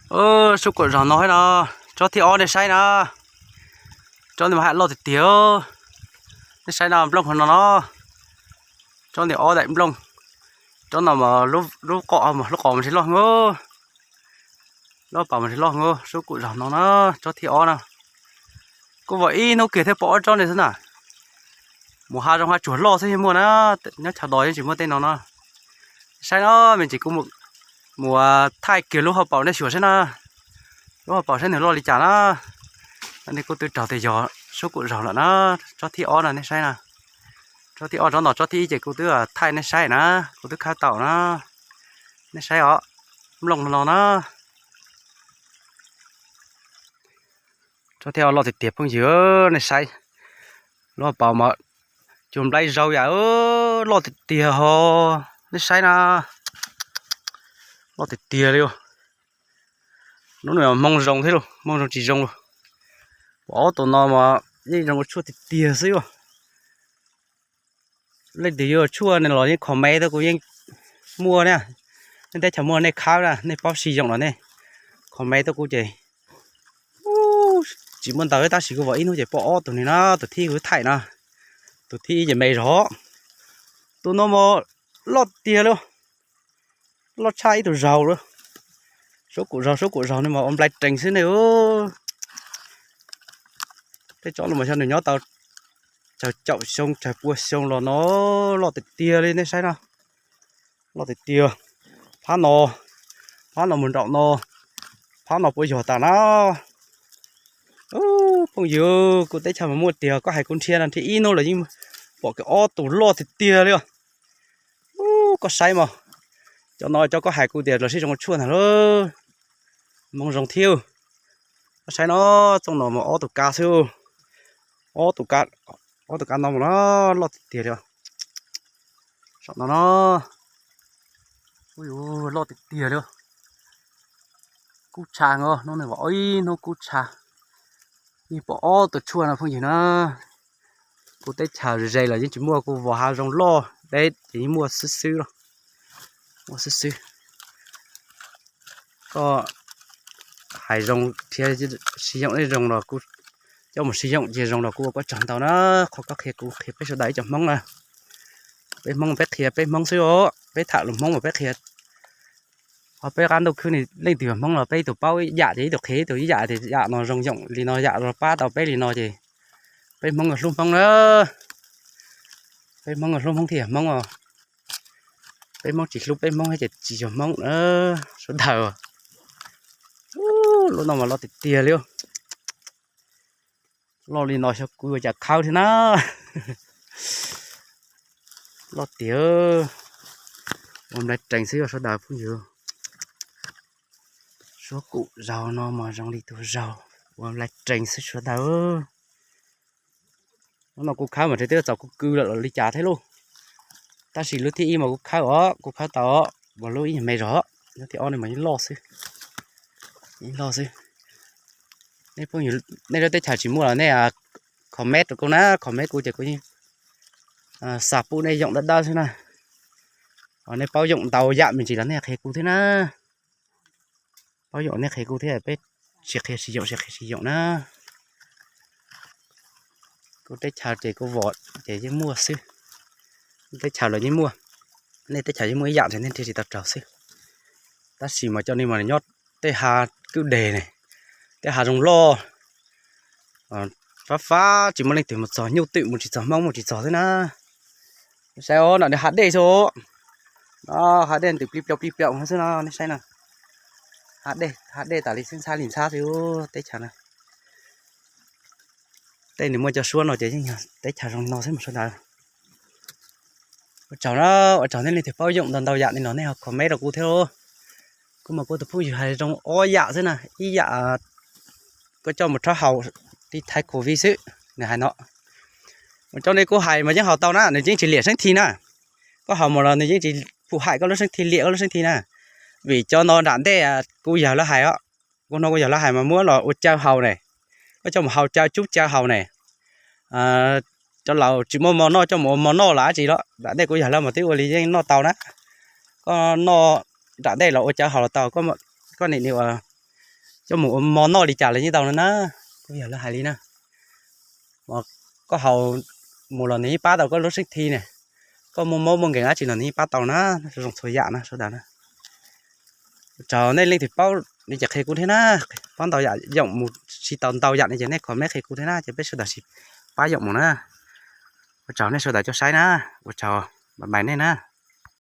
Suab kaum zaus no no, tsob thib ob nej saib na. Tsob ntawd mas haj loj tiag tiag. Nej saib no, nplooj hauv no no. Tsob ntawm ob daim nplooj. Tsob no mas lub qos, lub qos mas tsis loj heev. Lub pas mas tsis loj heev, suab kaum zaus no na, tsob thib ob na. Kuj vam ib hnub kiag thiaj pom ob tsob ntawd xwb na. Mus hav zoov hav tsuag loj xwb yeej muaj na, nyob chaw dos yeej tsis muaj tej no no. Saib no, me ntsis kuv mus thaij kiag lub hauv paus nej xyuas saib na. Lub hauv paus saib nws loj li cas na. Nej kuj twb raug tias yog suab kaum zaus lawm na, tsob thib ob no nej saib na. Tsob thib ob, tsob no tsob thib ib ces kuv twb thaij nej saib na, kuv twb khawb tau na. Nej saib os, nplooj no no na. Tsob thib ob loj tiag tiag phooj ywg, nej saib. Lub hauv paus mas cua nplaib zau yam, loj tiag tiag ho. Nej saib na, loj tiag tiag li. Hnub no hmoov zoo thiab lauj, hmoov zoo tsis zoo lauj. Pom ob tug no mas yeej zoo ua tshuaj tiag tiag xwb. Leej twg yuav tshuaj ne los yeej comment tuaj kuv yeej muaj na. Nej teb chaws muaj nej khawb na, nej paub siv yoom los nej comment tuaj kuv ces tsis muaj ntawv tab sis kuv vam ib hnub ces pom ob tug ni na, tus thib kuv thaij na, tus thib ib ces me zog. Tus no mas loj tiag li, loj tshaj ib tug zaus lawm. Suab kaum zaus, suab kaum zaus no mas ua nplai rees xwb ne. Tej tsob no mas xyov nws nyob tau tsawg caum xyoo tsawg pua xyoo los no, loj tiag tiag li nej saib no. Loj tiag tiag. Phab no, phab no mus nraum no, phab no puas yog tas na. Phooj ywg, kuv teb chaws mas muaj tiag, koj hais kuv nrhiav no nrhiav ib hnub los yeej pom kiag ob tug loj tiag tiag li os. Koj saib mas, cov no cov koj hais kuv tias los sib zoo ua tshuaj ntag lauj. Hmoov zoo thiab. Koj saib no, txooj no mas ob tug kab xwb. Ob tug kab, ob tug kab no mas loj tiag tiag li. Saum no no, loj tiag tiag li. Kub tsha os, hnub no vam ib hnub kub tsha. Yeej pom ob tug tshuaj no phooj ywg na. Kuv teb chaws ze los yeej tsis muaj, kuv vos hav zoov loj deb ces yeej muaj xwb xwb los. Muaj xwb xwb. Koj hais zoo thiab, siv yoom nej zoo los kuv coj mus siv yoom ces zoo los kuv ua koj tsaug ntau na. Qhov koj qhia kuv qhia peb sawv daws ib co Hmoob na. Peb Hmoob peb qhia peb Hmoob xwb os, peb tham lus Hmoob mas peb qhia. Ho peb qab ntuj khwb ni leej twg Hmoob los peb ib tug paub ib yam ces ib tug qhia ib tug ib yam tias yam no zoo yoom li no, yam no pab tau peb li no ces peb Hmoob hlub Hmoob na. Peb Hmoob hlub Hmoob thiaj yog Hmoob os. Peb Hmoob tsis hlub peb Hmoob ces tsis yog Hmoob na, sawv daws. Lub no mas loj tiag tiag li. Loj li no xyov kuv yuav cas khawb thiab na. Loj tiag, ua nplai rees xwb sawv daws phooj ywg. Suab kaum zaus no mas zoo li tus zaus, ua nplai rees xwb sawv daws. Lub no kuv khawb mas twb txaus kuv kwv lawm los li cas thiab lauj. Tab sis lub thib ib mas kuv khawb os, kuv khawb tau os, mas lub ib nyuag me zog, lub thib ob no mas yeej loj xwb. Yeej loj xwb. Nej phooj ywg, nej lub teb chaws tsis muaj los nej comment rau kuv na, comment kuv ces kuv yeej xa pub nej yoom dawb dawb xwb na. Nej paub yoom ntau yam me ntsis los nej qhia kuv thiab na. Paub yoom nej qhia kuv thiab, peb tsis qhia siv yoom, siv qhia siv yoom na. Kuv teb chaws ces kuv vom ces yeej muaj xwb. Teb chaws los yeej muaj, nej teb chaws yeej muaj ib yam ces nej nrhiav tsis tau raug xwb. Tab sis mas cov no mas nyob tej hav kwj deg ne, tej hav zoov loj, fab fab tsis muaj leej twg mus txog, nyuj twm mus tsis txog, Hmoob mus tsis txog xwb na. Saib os, nram no hav dej xwb. Hav dej ntws plig plaws plig plaws xwb no, nej saib no. Hav dej, hav dej tas li xwb, ntxhab li ntxhab xwb teb chaws na. Tej nws muaj cov suab no ces yeej yog teb chaws zoo li no xwb mas sawv daws. Ua tsaug na, ua tsaug nej leej twg paub yoom ntau ntau yam li no nej ho comment rau kuv thiab. Kuv mas kuv tus phooj ywg hais zoo ob yam xwb na, ib yam koj coj mus rhaub haus li thaiv covid xwb, nws hais no. Mus cov nej kuv hais mas yeej haus tau na, nws yeej tsis liam seeb thi na. Koj haus mus los nws yeej tsis phum hais koj lub seeb thi, liam koj lub seeb thi na. Vim cov no nram ntej kuv yawg lawv hais os, kuv hnov kuv yawg lawv hais mas muab los ua caw haus ne, koj coj mus haus caw cub caw haus ne. Cov laus tsis muaj mov noj coj mus ua mov noj los dab tsi los nram ntej kuv yawg lawv mas twb ua li yeej noj tau na. Koj noj nram ntej los ua caw haus los tau, koj nim nim ua coj mus ua mov noj li cas los yeej tau no na. Kuj yog lawv hais li na, koj haus mus los nws yeej pab tau koj lub seeb thi ne, koj muaj mob muaj nkeeg dab tsi los nws yeej pab tau na, zoo txhua yam na sawv daws na. Ua tsaug nej leej twg paub nej ces qhia kuv thiab na, paub ntau yam yoom mus tsis tau ntau yam ne ces nej comment qhia kuv thiab na ces peb sawv daws sim pab yoom mus na. Ua tsaug nej sawv daws coj saib na, ua tsaug, bye bye nej na.